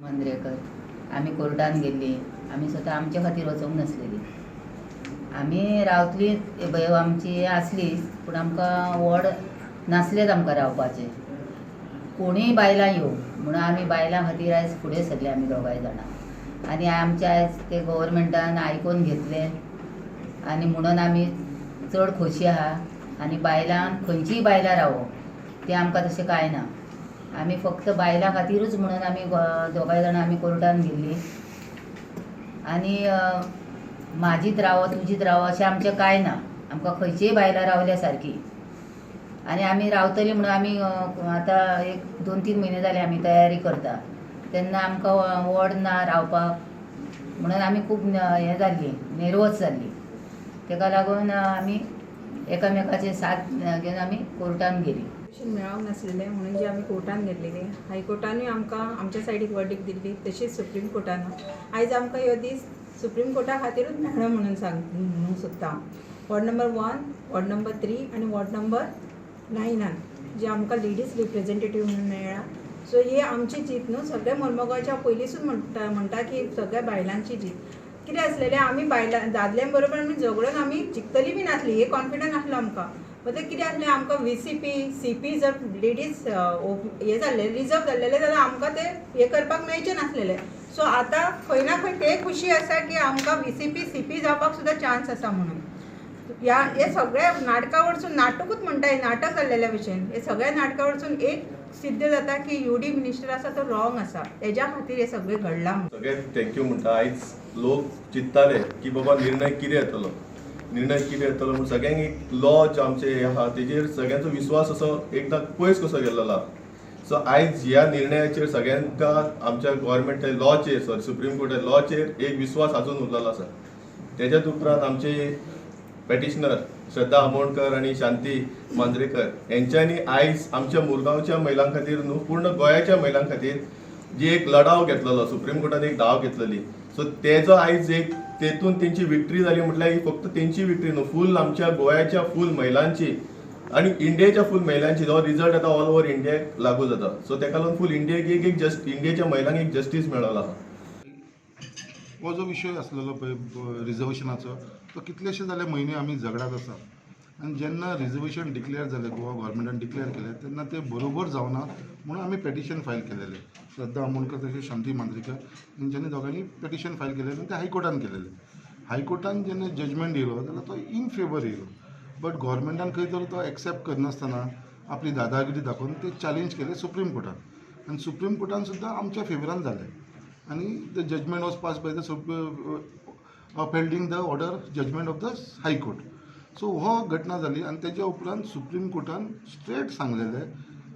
मांद्रेकर. आमी कोर्टान गेल्ली. आमी स्वता आमच्या खातीर वचोंक नासलेली. आमी रावतली आमची आसली, पूण आमकां वॉर्ड नासलेच आमकां रावपाचें. कोणूय बायलां येवं म्हणून आमी बायलां खातीर आयज फुडें सरले आमी दोगांय जाणां. आनी आमच्या आयज ते गव्हर्मेंटान आयकून घेतलें आनी म्हणून आमी चड खोशी आहा. आनी बायलांक, खंयचीय बायलां रावो, तें आमकां तशें कांय ना. आमी फक्त बायलां खातीरूच म्हणून आमी दोगांय जाणां आमी कोर्टान गेल्लीं. आनी म्हाजीत रावो, तुजीत रावो अशें आमचें कांय ना. आमकां खंयचीय बायलां रावल्या सारकी आनी आमी रावतलीं म्हणून आमी आतां एक 2-3 म्हयने जाले आमी तयारी करता. तेन्ना आमकां वॉर्ड ना रावपाक म्हणून आमी खूब हें जाल्लीं, नेर्वस जाल्लीं. तेका लागून आमी एकामेकाचे साथ घेवन आमी कोर्टान गेलीं. रिजर्वेशन मेळोंक नासलेलें म्हणून जे आमी कोर्टान गेल्लेली. हायकोर्टानूय आमकां आमच्या सायडीक वर्डीक दिल्ली, तशीच सुप्रीम कोर्टानूय. आयज आमकां ह्यो दीस सुप्रीम कोर्टा खातीरूच मेळ्ळो म्हणून सांग म्हणूंक सोदता हांव. वॉर्ड नंबर 1, वॉर्ड नंबर 3 आनी वॉर्ड नंबर 9आन जे आमकां लेडीज रिप्रेझेंटेटीव म्हणून मेळ्ळा. सो ही आमची जीत न्हू, सगळ्या मर्मगांवच्या पयलींसून म्हणटा म्हणटा की सगळ्या बायलांची जीत. कितें आसलेलें, आमी बायलां दादल्यां बरोबर आमी झगडून आमी जिखतली बी नासली हे कॉन्फिडन्स आसलो आमकां. म्हणजे कितें आसलें, आमकां व्हीसीपी, सीपी जर लेडीज हे जाल्ले, रिजर्व जाल्लेले जाल्यार आमकां ते हे करपाक मेळचे नासलेले. सो आतां खंय ना खंय ते खुशी आसा की आमकां व्हीसीपी, सीपी जावपाक सुद्दां चान्स आसा म्हणून. ह्या हे सगळ्या नाटका वरसून, नाटकूच म्हणटा, हे नाटक जाल्लेल्या भशेन, हे सगळ्या नाटका वरसून एक सिद्ध जाता की युडी मिनिस्टर आसा तो रॉंग आसा. तेज्या खातीर हे सगळें घडलां म्हणून. सगळ्यांक thank you म्हणटा. आयज लोक चिंत्ताले की बाबा, निर्णय कितें येतलो, निर्णय कितें येतलो म्हूण. सगळ्यांक एक लॉ जे आमचे हे आहा, तेजेर सगळ्यांचो विस्वास असो एकदां पयस कसो गेल्लो आहा. सो आयज ह्या निर्णयाचेर सगळ्यांका आमच्या गव्हर्मेंट लॉचेर, सॉरी, सुप्रीम कोर्टा लॉचेर एक विस्वास अजून उरलेलो आसा. तेज्यात उपरांत आमचे पेटिशनर श्रद्धा आमोणकर आनी शांती मांद्रेकर हेंच्यांनी आयज आमच्या मुरगांवच्या महिलां खातीर न्हू, पूर्ण गोंयाच्या महिलां खातीर जी एक लढाव घेतलेलो, सुप्रीम कोर्टान एक धाव घेतलेली, सो तेजो आयज एक तेतून तेंची विक्ट्री जाली. म्हटल्यार ही फक्त तेंची विक्ट्री न्हू, फूल आमच्या गोंयाच्या फूल महिलांची आनी इंडियेच्या फूल महिलांची. जो रिजल्ट येता, ऑल ओवर इंडियाक लागू जाता. सो तेका लागून फूल इंडियेक एक एक जस्ट इंडियेच्या महिलांक एक जस्टीस मेळ्ळो आहा. हो जो विशय आसलेलो पळय रिजर्वेशनाचो, तो कितलेशे जाले म्हयने आमी झगडात आसा. आनी जेन्ना रिजर्वेशन डिक्लेअर जालें, गोवा गव्हर्मेंटान डिक्लेअर केलें, तेन्ना तें बरोबर जावना म्हणून आमी पेटिशन फायल केलेलें. श्रद्धा आमोणकर तशें शांती मांद्रेकर हेंच्यांनी दोगांनी पेटिशन फायल केलेलें आनी तें हायकोर्टान केलेलें. हायकोर्टान जेन्ना जजमेंट येयलो जाल्यार तो इन फेवर येयलो, बट गव्हर्मेंटान खंय तर तो एक्सेप्ट करनासतना आपली दादागिरी दाखोवन ते चॅलेंज केले सुप्रीम कोर्टान आनी सुप्रीम कोर्टान सुद्दां आमच्या फेवरान जालें आनी the judgment was pass by the upholding the order, judgment of the High Court. So हो घटना जाली आनी तेज्या उपरांत सुप्रीम कोर्टान स्ट्रेट सांगलेलें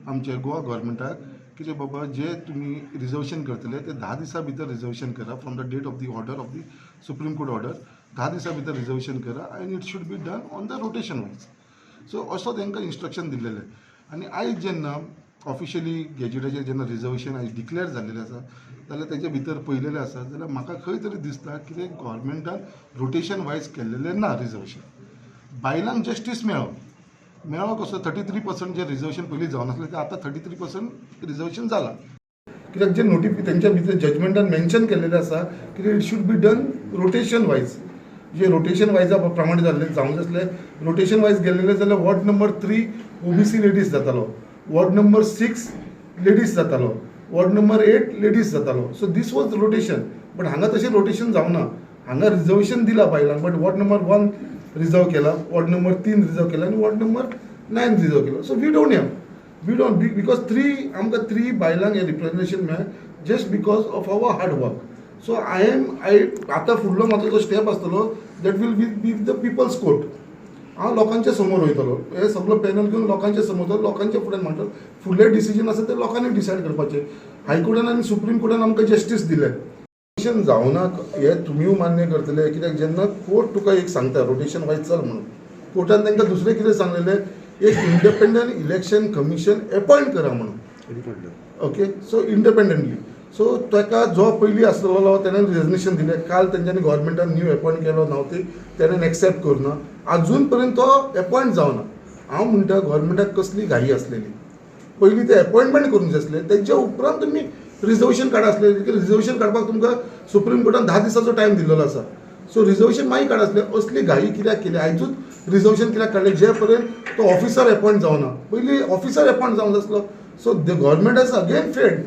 आमच्या गोवा गव्हर्मेंटाक कितें बाबा, जे तुमी रिजर्वेशन करतले ते 10 दिसां भितर रिजर्वेशन करा. From the date of the order of the Supreme Court order, 10 दिसां भितर रिजर्वेशन करा आनी it should be done on the rotation wise. So असो तांकां इन्स्ट्रक्शन दिल्लेलें. आनी आयज जेन्ना ऑफिशियली गॅजेटाचेर जेन्ना रिजर्वेशन आयज डिक्लेअर जाल्लेलें आसा, जाल्यार तेजे भितर पळयलेलें आसा जाल्यार म्हाका खंय तरी दिसता कितें गव्हर्मेंटान रोटेशन वायज केल्लेलें ना रिजर्वेशन. बायलांक जस्टीस मेळ्ळो. मेळ्ळो कसो? 33% जे रिजर्वेशन पयलीं जावनासलें, तें आतां 33% रिजर्वेशन जालां. कित्याक जे नोटिफि तेंच्या भितर जजमेंटान मेन्शन केल्लेलें आसा की it should be done rotation wise. जे रोटेशन वायजा प्रमाणे जाल्लें जावंक जाय आसलें. रोटेशन वायज गेल्लेलें जाल्यार ward number 3 OBC ladies जातालो, वॉर्ड नंबर 6 लेडीज जातालो, वॉर्ड नंबर 8 लेडीज जातालो. So this was rotation, but हांगा तशें रोटेशन जावना. हांगा रिजर्वेशन दिलां बायलांक, बट वॉर्ड नंबर 1 रिजर्व केला, वॉर्ड नंबर 3 रिजर्व केला आनी वॉर्ड नंबर 9 रिजर्व केला. So we don't have we don't because three आमकां थ्री बायलांक हें रिप्रेझेंटेशन मेळ्ळें just because of our hard work. So I am I आतां फुडलो म्हाजो जो स्टेप आसतलो, that will be the people's court. हांव लोकांच्या समोर वयतलो, हे सगळो पॅनल घेवन लोकांच्या समोर वयतलो, लोकांच्या फुड्यान म्हणटलो. फुडलें डिसिजन आसा तें लोकांनी डिसायड करपाचें. हायकोर्टान आनी सुप्रीम कोर्टान आमकां जस्टीस दिलें. रोटेशन जावना हें तुमीय मान्य करतले, कित्याक जेन्ना कोर्ट तुका एक सांगता रोटेशन वायज चल म्हणून, कोर्टान तांकां दुसरें कितें सांगलेलें, एक इंडिपेंडंट इलेक्शन कमिशन एपॉयंट करा म्हणून. Okay, so independently. सो ताका जो पयलीं आसलेलो तेणें रेजिग्नेशन दिलें. काल तेंच्यांनी गव्हर्मेंटान न्यू एपॉयंट केलो नाव, तेणें एक्सेप्ट करुना. अजून पर्यंत तो एपॉयंट जावना. हांव म्हणटा, गव्हर्मेंटाक कसली घाई आसलेली? पयलीं ते एपॉयंटमेंट करूंक जाय आसलें, तेज्या उपरांत तुमी रिजर्वेशन काड आसलें. रिजर्वेशन काडपाक तुमकां सुप्रीम कोर्टान 10 दिसाचो टायम दिल्लो आसा. सो रिजर्वेशन मागीर काड आसलें. असली घाई कित्याक केली? आयजूच रिजर्वेशन कित्याक काडलें, जे पर्यंत तो ऑफिसर एपॉयंट जावना? पयलीं ऑफिसर एपॉयंट जावंक नासलो. So the government has again failed.